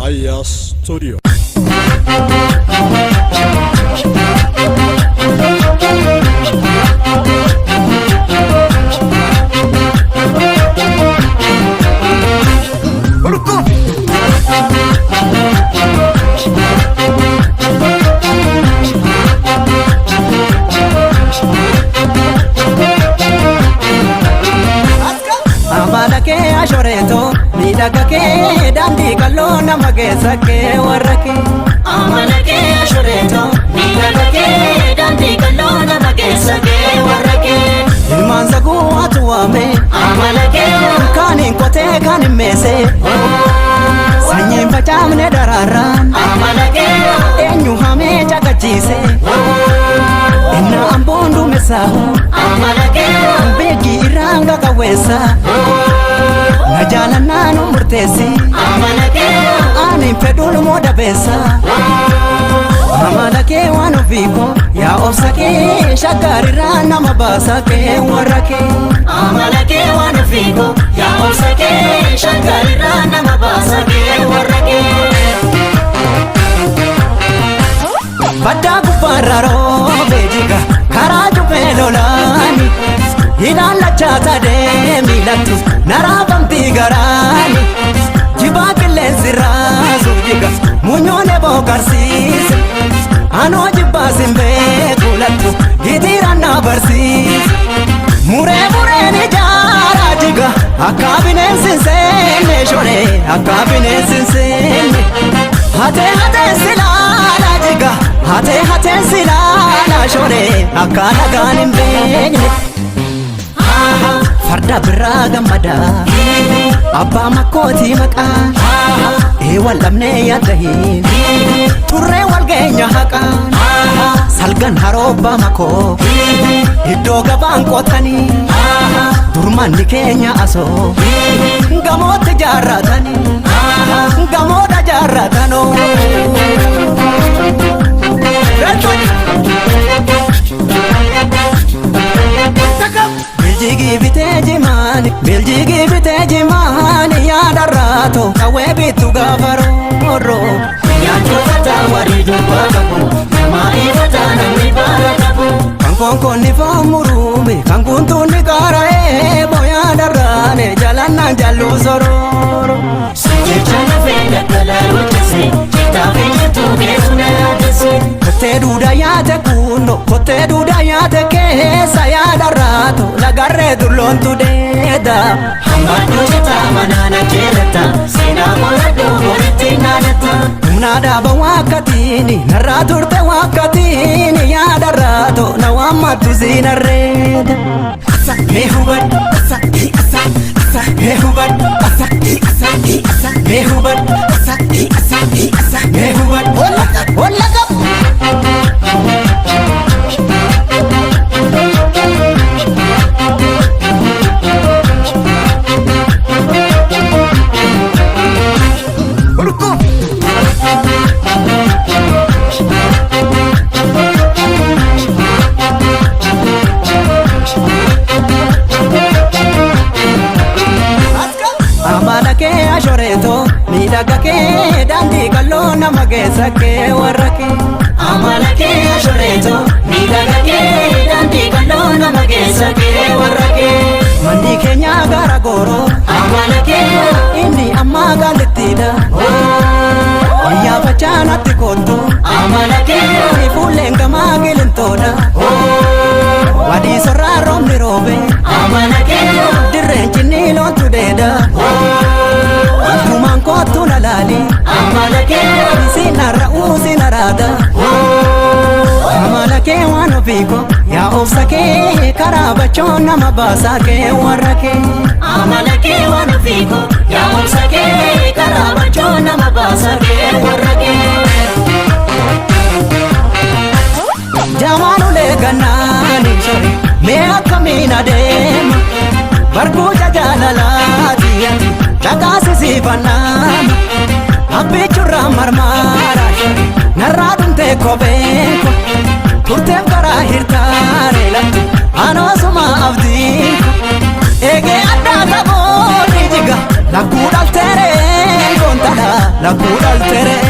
Aya Studio. Amala kee ashoreeto miidhaga kee daandii qalloo nama keessa kee warra kee. Amala kee ashoreeto miidhaga kee daandii qalloo nama keessa kee warra kee. Ilmaan saguu atu waame Amala kee kaaniin qotee kaan hin meese sanyiin facaafne daraaraan amala kee eenyu hamee caqachiise inna amboon duumessaahu amala kee beekii irraan qaqawweessa na jaalannaa nu murteessi amala kee ani fedhuun moo dabeessa. Amala kee waan ofiiko yaa obsa kee shaggarirraa nama baasa kee warra kee. Amala kee waan ofiiko yaa obsa kee shaggarirraa nama baasa kee warra kee. Baddaa gubbaarra roobee jiga karaa cufee lolaani ilaallachaa sadee miilattu naraafamtii garaani jibaa qilleensi raasuu jiga munyoon eboo karsiise anoo jibbaa sin beeku lattu gitiiraan na barsiise muree mureen ijaaraa jiga akka bineensi hin seenne shoree akka bineensi hin seenne hatee hatee silaala jiga hatee hatee silaala shoree akka nagaan hin beekne. Farda biraa gammada abbaa makkootii maqaa ee wal dhabnee yaaddahin turree wal geenya haqaan salgan haroobbaa makoo iddoo gabaan qotanii durmanni keenya asoo gamootti jaarratanii gamoodha jaarratanoo. Biljigii bitee jimaani, biljigii bitee jimaani yaadarraato qawwee bittu gaafa rooroo. Nyaachota taawarii dubbaa qabu nama ifata namni baala qabu. Kan konkonni foon murume, kan kuntuunni qaara'ee booyaa darraane jalannaan jalluu sorooro. Jecha lafee daldalaa hojjese jetaa fi jettuu keessu na yaadesse. Kottee duudaa yaate kunno, kottee duudaa yaate keessa yaadarraato lagarree dulloontu deeda. Hammadduu jetaa manaana jeelata seenaa qoradhuu walitti naanata. Humna dhaaba waakkatiini narraa turte waakkatiini yaadarraato na waammattu siinarreeda. Mee hubadhu, mee hubadhu, mee hubadhu, mee hubadhu. Olla qabu. Amala kee ashoreeto miidhaga kee daandii qalloo nama keessa kee warra kee. Amala kee ashoreeto miidhaga kee daandii qalloo nama keessa kee warra kee. Manni keenya gara gooroo Amala kee inni ammaa gaalittiidha. Wayyaa facaanatti kottu amala kee fuulleen gamaa qilintoodha. Wadii sorraa roobni roobe amala kee dirreen cinni loontu deeda. Wantumaan kottu na laali amala kee sinarra uusinaraada. Amala kee waan ofiiko yaa obsa kee karaa bachoon nama baasaa kee warra kee. Amala kee waan ofiiko yaa obsa kee karaa bachoo nama baasa kee warra kee. Jamaanulee gannaani sore mee akkamiin adeema barkuuca jaalalaati ati dhaqaasisiifannaama abbichurraa marmaara shore narraa dhumtee kopheen ko turteef garaa hirtaare lattu anoosuma abdiin ko eegee addaa taboonni jiga lakkuu dhalteeree goontala. Lakkuu dhaltere.